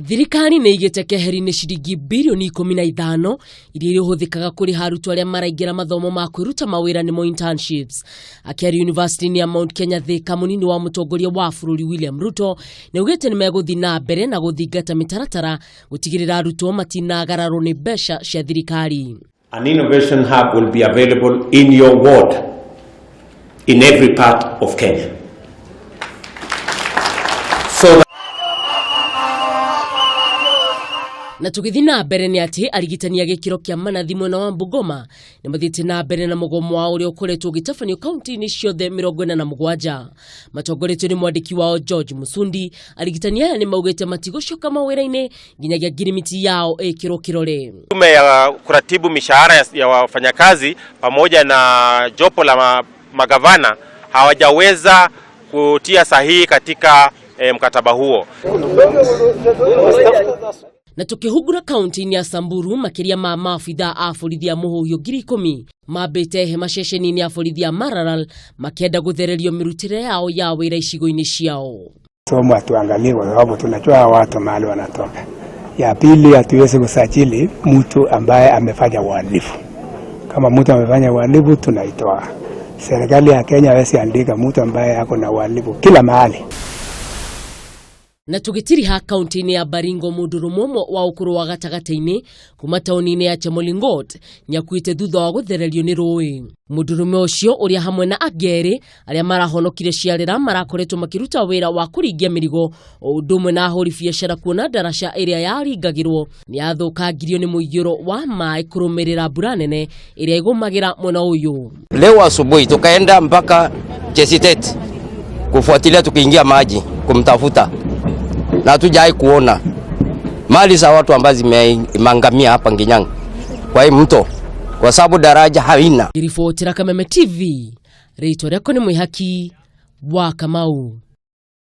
Thirikari nĩ ĩigĩte keheri-inĩ ciringi birioni 15 iria irĩhũthĩkaga kũrĩha arutwo arĩa maraingĩra mathomo ma kwĩruta mawĩra nĩmo internships. Akĩaria yunivasĩtĩ-inĩ ya Mount Kenya Thika, mũnini wa mũtongoria wa bũrũri William Ruto nĩ augĩte nĩ megũthiĩ na mbere na gũthingata mĩtaratara gũtigĩrĩra arutwo matinagararwo nĩ mbeca cia thirikari. An innovation hub will be available in your ward in every part of Kenya. So that Na tũgĩthiĩ na mbere nĩ atĩ arigitani a gĩkĩro kĩa manathi mwena wa Bungoma nĩ mathiĩte na mbere na mũgomo wao ũrĩa ũkoretwo ũgĩtabanio kaunti-inĩ ciothe 47 matongoretio nĩ mwandĩki wao George Musundi. Arigitani aya nĩ maugĩte matigũcoka mawĩra-inĩ nginyagia ngirimiti yao ĩkĩrwo kĩrore. Tume ya kuratibu mishahara ya wafanyakazi pamoja na jopo la magavana hawajaweza kutia sahihi katika mkataba huo. Na tukihungura kaunti-inĩ ya Samburu, makĩria ma maabithaa a borithi a mũhũhio 10,000 mambĩte hema ceceni-inĩ ya borithi ya Maralal makĩenda gũthererio mĩrutĩre yao ya wĩra icigo-inĩ ciao. Somo hatuangalie kwa sababu tunajua watu mahali wanatoka. Ya pili, hatuwezi kusajili mtu ambaye amefanya uhalifu. Kama mtu amefanya uhalifu tunaitoa. Serikali ya Kenya hawezi andika mtu ambaye ako na uhalifu kila mahali. Na tũgĩtiriha kaunti-inĩ ya Baringo, mũndũrũme ũmwe wa ũkũrũ wa gatagatĩ-inĩ kuma taũni-inĩ ya Chemolingot nĩakuĩte thutha wa gũthererio nĩ rũĩ. Mũndũrũme ũcio ũrĩa hamwe na angĩ erĩ arĩa marahonokire ciarĩra marakoretwo makĩruta wĩra wa kũringia mĩrigo o ũndũ ũmwe na ahũri biacara kuona ndaraca ĩrĩa yaringagĩrwo nĩ yathũkangirio nĩ mũiyũro wa maĩ kũrũmĩrĩra mbura nene ĩrĩa ĩgũmagĩra mwena ũyũ. Leo asubuhi tukaenda mpaka Chesitet kufuatilia, tukiingia maji kumtafuta na hatujai kuona mali za watu ambazo zimeangamia hapa Nginyang kwa hii mto, kwa sababu daraja haina. Ngĩribotera Kameme TV, rĩtwa rĩakwa nĩ Mwĩhaki wa Kamau.